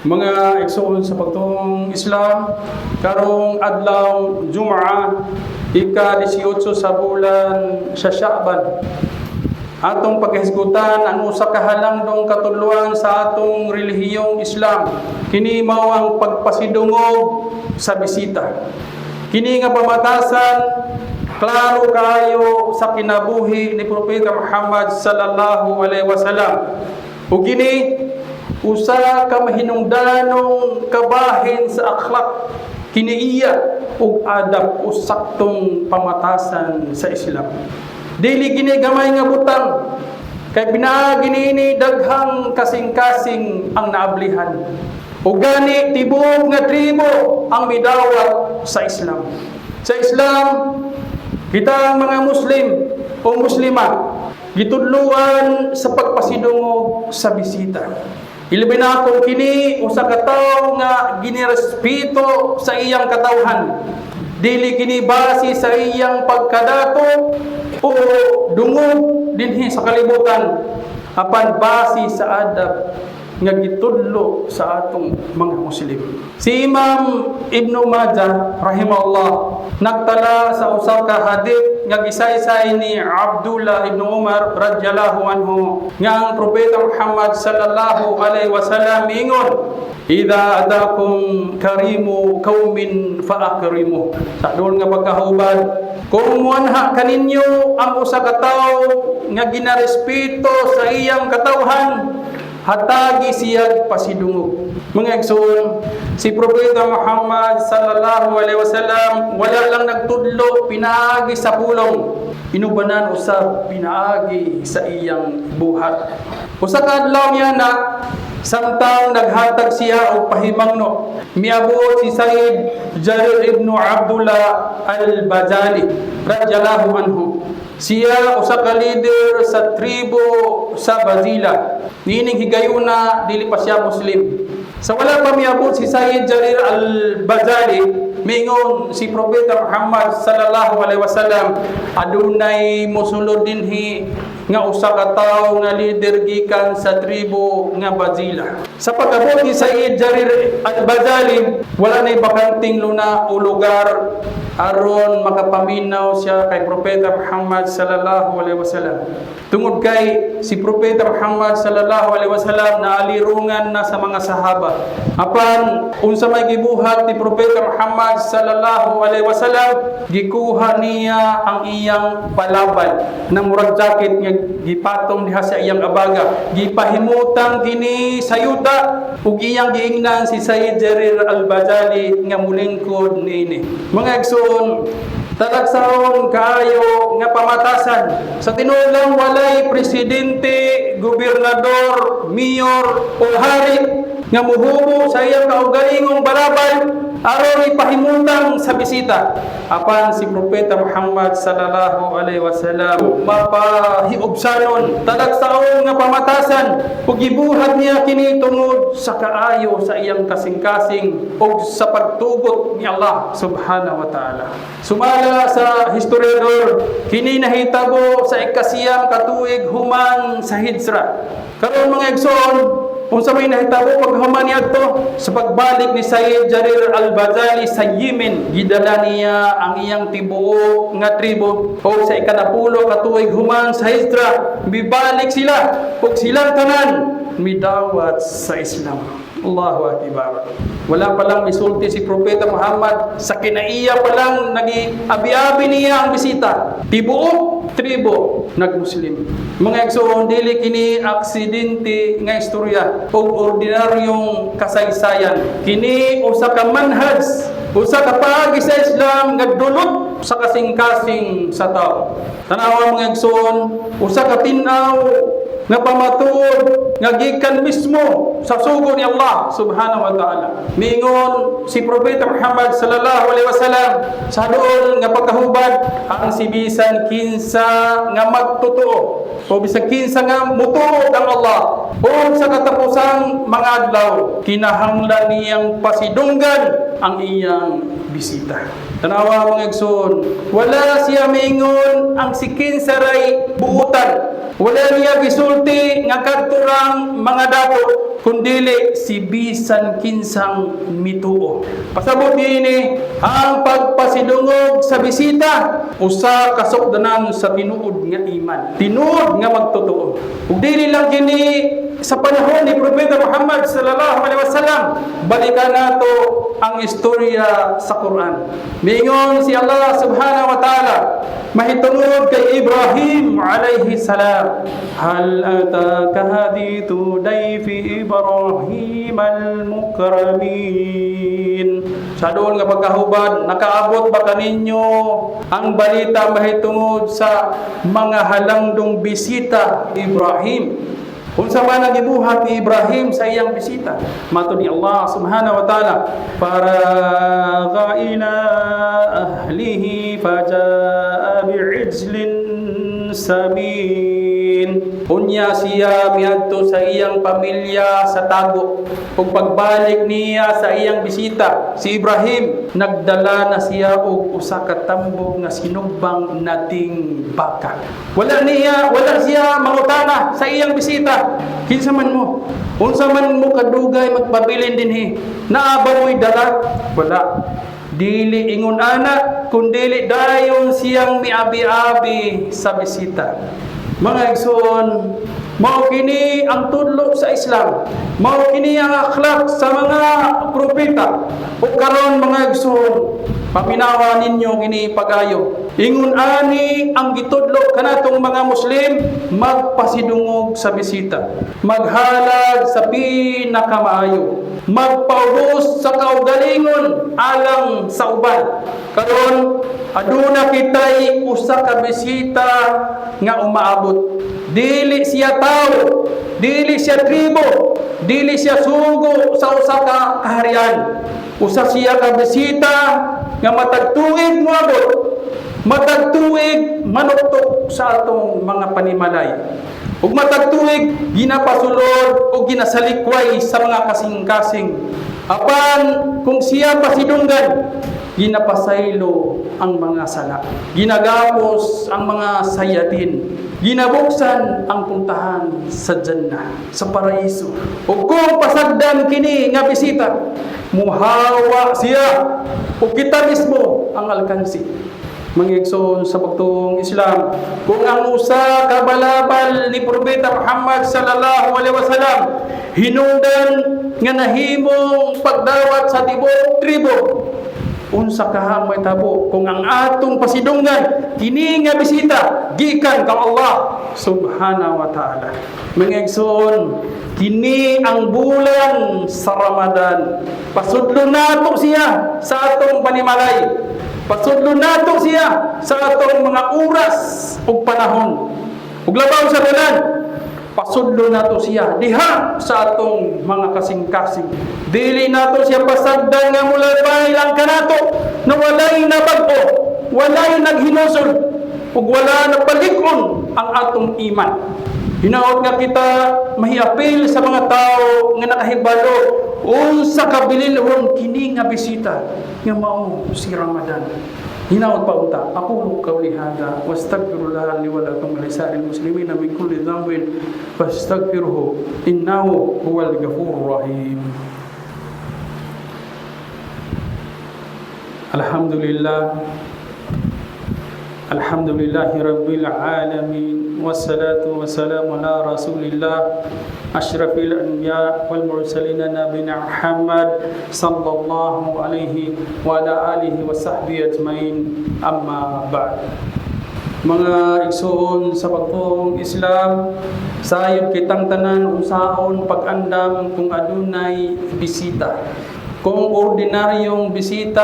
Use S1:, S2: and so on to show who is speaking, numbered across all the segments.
S1: Mga igsoon sa pagtuong Islam, karong adlaw Jumaa, ika-18 sa bulan sa Sha'ban, atong paghisgutan ang usa ka halangdong katudloan sa atong relihiyong Islam. Kini mao ang pagpasidungog sa bisita. Kini nga pamatasan klaro kaayo sa kinabuhi ni Propeta Muhammad sallallahu alaihi wasallam. Ug kini usa ka mahinungdanong kabahin sa akhlak kini iya ug adab o saktong pamatasan sa Islam. Dili kini gamay nga butang kay pinaagi niini daghang kasing-kasing ang naablihan. Ug gani tibuok nga tribo ang midawat sa Islam. Sa Islam, kita ang mga Muslim o Muslima gitudluan sa pagpasidungog sa bisita. Ilabi na kung kini usa ka tawo nga ginirespeto sa iyang katawhan. Dili kini base sa iyang pagkadato o dungog dinhi sa kalibutan, apan base sa adab nga gitudlo sa atong mga Muslim. Si Imam Ibn Majah rahimahullah nagtala sa usa ka hadith nga gisaysay ni Abdullah ibn Umar radhiyallahu anhu nga ang Propeta Muhammad sallallahu alaihi wasallam ingon, "Idza atakum karimu qaumin faakrimu." Sa duol nga pagkahubad, kung muanha kaninyo ang usa ka tawo nga ginarespeto sa iyang katawhan, hatagi siya pasidungog. Mga igsoon, si Propeta Muhammad sallallahu alaihi wasallam wala lang nagtudlo pinaagi sa pulong. Inubanan usab pinaagi sa iyang buhat. Usa ka adlaw niya na samtang naghatag siya og pahimangno, miabot si Said Jarir ibn Abdullah al-Bajali radhiyallahu anhu. Siya usa ka leader sa tribo sa Bazila. Niining higayuna dili pa siya Muslim. Sa wala pa miabot si Sayyid Jarir al-Bajali, mingon si Propeta Muhammad sallallahu alaihi wasallam, "Adunay mosulod dinhi nga usa ka tawo nga leader gikan sa tribo nga Bazila." Sa pag-abot ni Sayyid Jarir al-Bajali, wala nay bakanting luna o lugar aron makapaminaw siya kay Propeta Muhammad sallallahu alaihi wasallam. Tungod kay si Propeta Muhammad sallallahu alaihi wasallam naalirungan na sa mga sahaba. Apan unsa may gibuhat ni Propeta Muhammad sallallahu alaihi wasallam, gikuha niya ang iyang balabal na murag jacket nga gipatong diha sa iyang abaga. Gipahimutang kini sa yuta ug iyang giingnan si Sayyid Jarir al-Bajali nga mulingkod niini. Mga igsoon, talagsaon kaayo nga pamatasan. Sa tinuod lang, walay presidente, gobernador, mayor o hari nga muhubo sa iyang kaugalingong balabal aron ipahimutang sa bisita. Apan si Propeta Muhammad sallallahu alaihi wasallam mapahiubsanon, talagsaon nga pamatasan, ug gibuhat niya kini tungod sa kaayo sa iyang kasing-kasing ug sa pagtugot ni Allah subhanahu wa ta'ala. Sumala sa historiador, kini nahitabo sa 9 ka tuig human sa Hijra. Karon, mga igsoon, unsa may nahitabo paghuman niadto? Sa pagbalik ni Sayyid Jarir al-Bajali sa Yemen, gidala niya ang iyang tibuok nga tribo, o sa 10 ka tuig human sa Hijra, mibalik sila ug silang tanan midawat sa Islam. Allahu akbar. Wala pa lang misulti si Propeta Muhammad, sa kinaiya pa lang nagi abi-abi niya ang bisita. Tibuok tribo nagmuslim. Mga igsoon, dili kini aksidente nga istorya o ordinaryong kasaysayan. Kini usa ka manhaj, usa ka paagi sa Islam nga dulot sa kasing-kasing sa tao. Tanawa, mga igsoon, usa ka tin-aw nga pamatuod nga gikan mismo sa sugo ni Allah subhanahu wa ta'ala. Miingon si Propeta Muhammad sallallahu alaihi wasallam sa duol nga pagkahubad, "Ang si bisan kinsa nga magtotoo o bisan kinsa nga mutuo kang Allah o sa katapusang mga adlaw, kinahanglan niyang pasidunggan ang iyang bisita." Tanawa, mga igsoon, wala siya miingon ang si kinsa ray buutan. Wala niya gisulti nga kadto rang mga dato, kundili si bisan kinsang mituo. Pasabot niini, ang pagpasidungog sa bisita usa ka sukdanan sa tinuod nga iman, tinuod nga magtotoo. Ug dili lang kini sa panahon ni Propeta Muhammad sallallahu alaihi wasallam. Balikan nato ang istorya sa Quran. Miingon si Allah subhanahu wa ta'ala mahitungod kay Ibrahim alayhi salam, "Hal ataka hadithu dayfi Ibrahim al-mukramin?" Sa doon nga pagkahubad, nakaabot ba kaninyo ang balita mahitungod sa mga halangdong bisita Ibrahim? Unsa man ang gibuhat ni Ibrahim sa iyang bisita? Matod ni Allah subhanahu wa ta'ala, "Faragha ila ahlihi fajaa bi'ijlin samin." Unya siya miadto sa iyang pamilya sa tago. Ug pagbalik niya sa iyang bisita, si Ibrahim, nagdala na siya og usa ka tambog nga sinugbang nating baka. Wala siya mangutana sa iyang bisita. "Kinsa man mo? Unsa man mo kadugay magpabilin dinhi? Naa ba mo'y dala?" Wala. Dili ingon ana, kundili dayon siyang miabi-abi sa bisita. Mga igsoon, mao kini ang tudlo sa Islam. Mao kini ang akhlak sa mga propeta. Ug karon, mga igsoon, paminawa ninyo kini pagayo. Ingon ani ang gitudlo kanatong mga Muslim: magpasidungog sa bisita, maghalad sa pinakamaayo, magpaubos sa kaugalingon alang sa uban. Karon aduna kitay usa ka bisita nga umaabot. Dili siya tao, dili siya tribo, dili siya sugo sa usa ka kaharian. Usa siya ka bisita nga matag tuig moabot, matag tuig manuktok sa atong mga panimalay. Ug matag tuig ginapasulod o ginasalikway sa mga kasing-kasing. Apan kung siya pasidunggan, ginapasaylo ang mga sala. Ginagapos ang mga sayatin. Ginabuksan ang puntahan sa Jannah, sa paraiso. Ug kung pasagdan kini nga bisita, muhawa siya ug kita mismo ang alkansi. Mga igsoon sa pagtuong Islam, kung ang usa ka balabal ni Propeta Muhammad sallallahu alaihi wasallam hinungdan nga nahimong pagdawat sa tibuok tribo, unsa kaha mahitabo kung ang atong pasidunggan kini nga bisita gikan kang Allah subhanahu wa ta'ala? Mga igsoon, kini ang bulan sa Ramadan. Pasudlo nato siya sa atong panimalay. Pasudlo nato siya sa atong mga oras ug panahon. Ug labaw sa tanan, pasudlo nato siya diha sa atong mga kasing-kasing. Dili nato siya pasagdan nga mulabay lang kanato na walay nabag-o, walay naghinusol, ug wala napalig-on ang atong iman. Hinaot nga kita mahiapil sa mga tao nga nakahibalo unsa kabililhon kini nga bisita nga mao si Ramadan. Hinaot pa unta, aqulu qawli hadha wastaghfirullah li wa lakum wa lisa'iril muslimina min kulli dhanbin fastaghfiruhu innahu huwal ghafurur rahim. Alhamdulillah. Alhamdulillahi rabbil alamin, wassalatu wassalamu ala rasulillah asyrafil anbiya wal mursalin nabina Muhammad sallallahu alaihi wa ala alihi wa sahbihi ajmain, amma ba'd. Mga igsoon sa pagtuong Islam, sayop kitang tanan unsaon pag-andam kung adunay bisita. Kung ordinaryong bisita,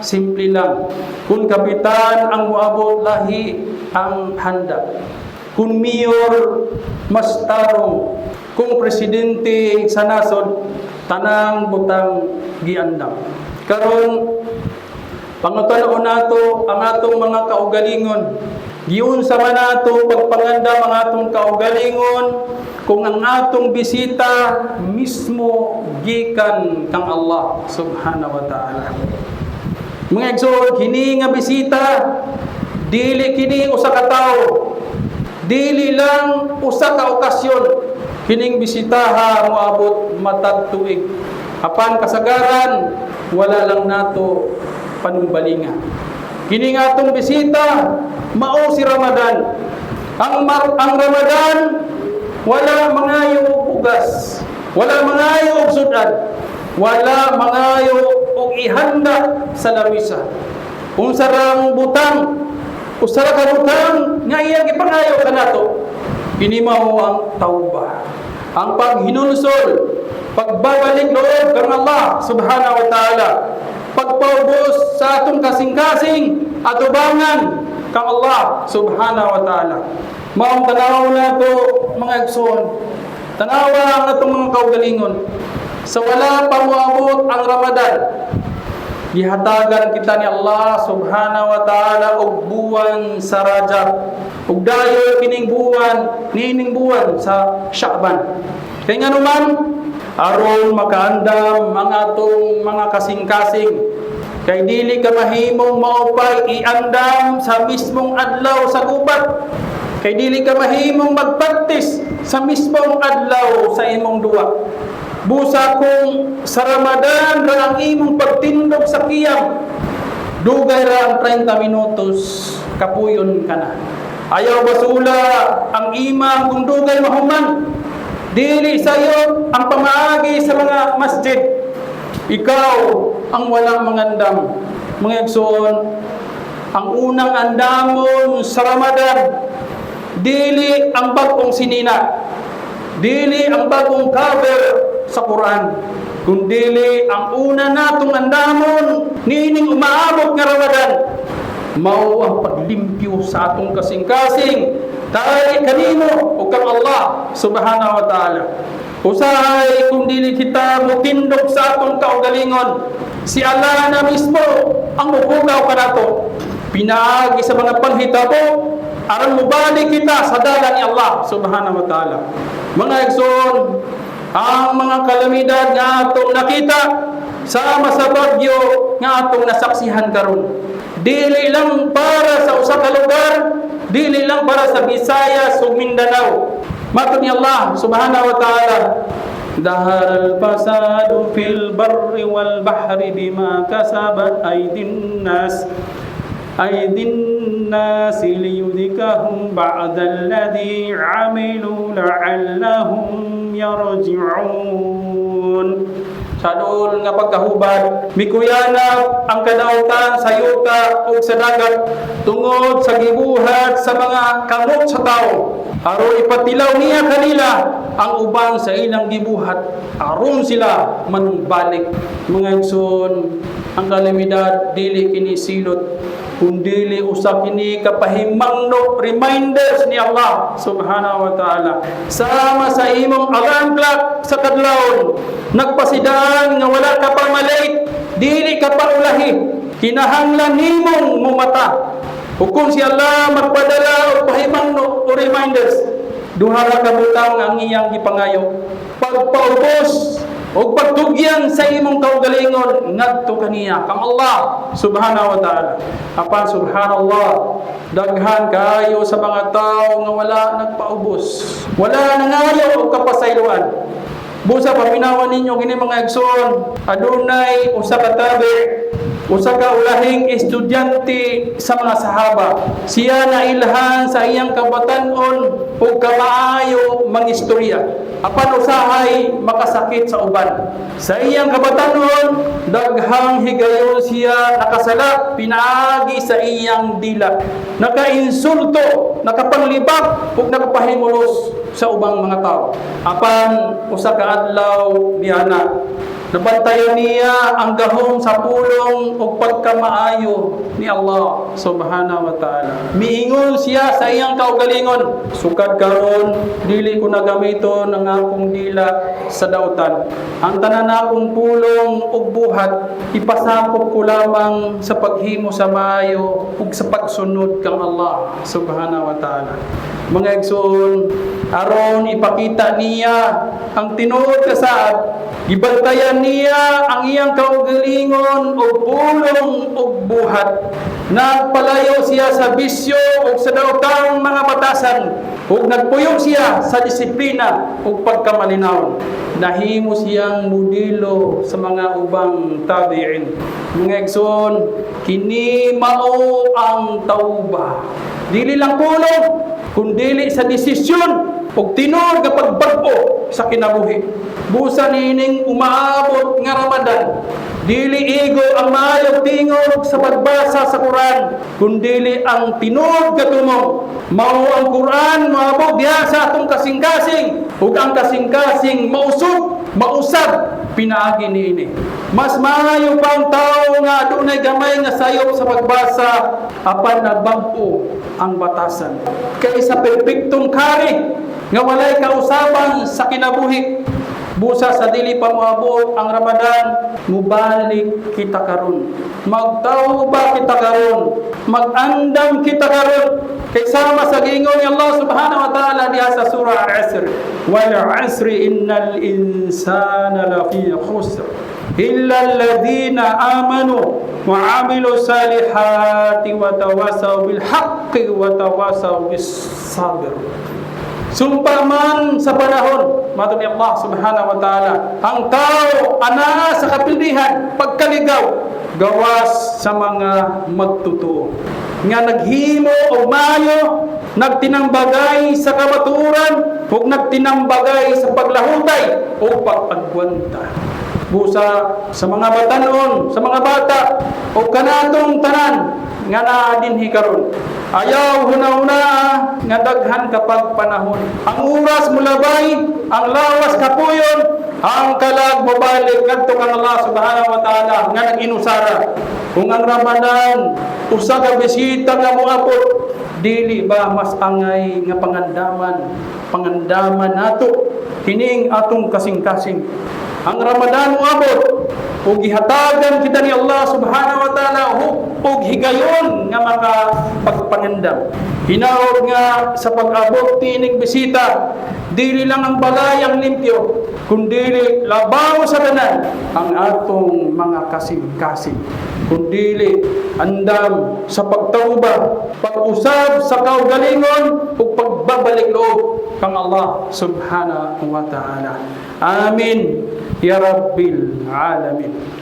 S1: simple lang. Kung kapitan ang moabot, lahi ang handa. Kung mayor, mas tarong. Kung presidente sa nasod, tanang butang giandam. Karon, pangutan-on nato ang atong mga kaugalingon. Giunsa man nato pagpangandam ang atong kaugalingon kung ang atong bisita mismo gikan kang Allah subhanahu wa ta'ala? Mga igsoon, kini nga bisita dili kini usa ka tawo. Dili lang usa ka okasyon. Kining bisitaha moabot matag tuig. Apan kasagaran wala lang nato panumbalinga. Kini nga atong bisita mao si Ramadan. Ang Ramadan wala mangayo og bugas, wala mangayo og sud-an, wala mangayo og ihanda sa lamisa. Unsa rang butang, usa ra ka butang nga iyang gipangayo kanato, kini mao ang tawbah. Ang paghinulsol, pagbabalik loob kang Allah subhanahu wa ta'ala, pagpaubos sa atong kasing-kasing atubangan kang Allah subhanahu wa ta'ala. Maong tanaw nato, mga igsoon. Tanawa ang atong mga kaugalingon. Sa wala pa moabot ang Ramadan, gihatagan kita ni Allah subhanahu wa ta'ala og buwan sa Rajab. Ug dayon kining buwan, niining buwan sa Sha'ban. Kay nganuman, aron makaandam ang atong mga kasing-kasing, kay dili ka mahimong maupay iandam sa mismong adlaw sa gubat, kay dili ka mahimong magpractice sa mismong adlaw sa imong duwa. Busa kung sa Ramadan ra ang imong pagtindog sa qiyam, dugay ra ang 30 minutos, kapuyon ka na. Ayaw basula ang imam kung dugay mahuman. Dili sayo ang pamaagi sa mga masjid. Ikaw ang walang mangandam. Mga igsoon, ang unang andamon sa Ramadan, dili ang bagong sinina, dili ang bagong cover sa Quran, kundili ang una natong andamon niining umaabot nga Ramadan, mao ang paglimpyo sa atong kasing-kasing dahil kanimo o kang Allah subhanahu wa ta'ala. Usahay kung dili kita mutindog sa atong kaugalingon, si Allah na mismo ang mupugaw kanato pinaagi sa mga panghitabo aron mobalik kita sa dalan ni Allah subhanahu wa ta'ala. Mga igsoon, ang mga kalamidad nga atong nakita sama sa bagyo nga atong nasaksihan karon, dili lang para sa usa ka lugar, dili lang para sa Visayas ug Mindanao. Matod ni Allah subhanahu wa ta'ala, ظهر الفساد في البر والبحر بما كسبت أيدي الناس ليذيقهم بعض الذي عملوا لعلهم يرجعون. Sa duol nga pagkahubad, mikuyanap ang kadautan sa yuta ug sa dagat tungod sa gibuhat sa mga kamot sa tao, aron ipatilaw niya kanila ang uban sa ilang gibuhat, aron sila manumbalik. Mga igsoon, ang kalamidad dili kini silot, kundili usa kini kapahimangno, reminders ni Allah subhanahu wa ta'ala. Sama sa imong alarm clock sa kadlawon, nagpasidaan nga wala ka pa malate, dili ka pa ulahi, kinahanglan nimong mumata. Ug kung si Allah magpadala og pahimangno o reminders, duha ra ka butang ang iyang gipangayo: pagpaubos o pagtugyan sa imong kaugalingon ngadto kaniya, kang Allah subhanahu wa ta'ala. Apan subhanallah, daghan kaayo sa mga tao nga wala nagpaubos, wala nangayo og kapasayloan. Busa paminawan ninyo kini, mga igsoon, adunay usa ka tabi, usa ka ulahing estudyante sa mga sahaba. Siya nailhan sa iyang kabatan-on ug kamaayo mangistorya. Apan usahay makasakit sa uban. Sa iyang kabatan-on, daghang higayon siya nakasala pinaagi sa iyang dila. Nakainsulto, nakapanglibak ug nakapahimulos sa ubang mga tao. Apan usa ka adlaw niana, nabantayan niya ang gahom sa pulong ug pagkamaayo ni Allah subhanahu wa ta'ala. Miingon siya sa iyang kaugalingon, "Sukad karon dili ko na gamiton ang akong dila sa dautan. Ang tanan akong pulong ug buhat ipasakop ko lamang sa paghimo sa maayo ug sa pagsunod kang Allah subhanahu wa ta'ala." Mga igsoon, aron ipakita niya ang tinuod kasaad. Gibantayan niya ang iyang kaugalingon og pulong og buhat. Nagpalayo siya sa bisyo ug sa daotang mga batasan ug nagpuyong siya sa disiplina ug pagkamalinawon. Nahimo siyang modelo sa mga ubang tabi'in. Mga igsoon, kini mao ang tauba. Dili lang pulong, kundili sa desisyon ug tinuod nga pagbag-o sa kinabuhi. Busa niining umaabot nga Ramadan, dili igo ang maayong tingog sa pagbasa sa Quran, kundili ang tinuod nga tumong. Mao ang Quran moabot diha sa atong kasing-kasing, ug ang kasing-kasing mausog, mausab pinaagi niini. Mas maayo pa ang tao nga adunay gamay nga sayop sa pagbasa apan nabag-o ang batasan kaysa perpektong kari nga walay kausaban sa kinabuhi. Busa sa dili pa moabot ang Ramadan, mubalik kita karon. Magtauba kita karon, mag-andam kita karon. Kay sama sa giingon ni Allah subhanahu wa ta'ala diha sa surah Al-Asr: "Wal 'asri innal insana lafi khusr illa alladhina amanu wa 'amilu salihati wa tawasaw bil haqqi wa tawasaw bis sabr." Sumpa man sa panahon, matod ni Allah subhanahu wa ta'ala, ang tao anaa sa kapildihan, pagkaligaw, gawas sa mga magtotoo nga naghimo og maayo, nagtinambagay sa kamatuoran, ug nagtinambagay sa paglahutay o pag-agwanta. Busa sa mga batanon, sa mga bata, o kanatong tanan nga naa dinhi karon. Ayaw huna-huna nga daghan kapag panahon. Ang oras mulabay, ang lawas kapuyon, ang kalag mobalik ngadto kang Allah subhanahu wa ta'ala nga nag-inusara. Kung ang Ramadan usa ka bisita nga moabot, dili ba mas angay nga pangandaman nato kining atong kasing-kasing? Ang Ramadan moabot ug gihatagan kita ni Allah subhanahu wa ta'ala og higayon nga makapagpangandam. Hinaot nga sa pag-abot tining bisita, dili lang ang balay ang limpyo, kundili labaw sa tanan ang atong mga kasing-kasing. Kundili andam sa pagtauba, pag-usab sa kaugalingon ug pagbabalik loob kang Allah subhanahu wa ta'ala. Amin ya Rabbil alamin.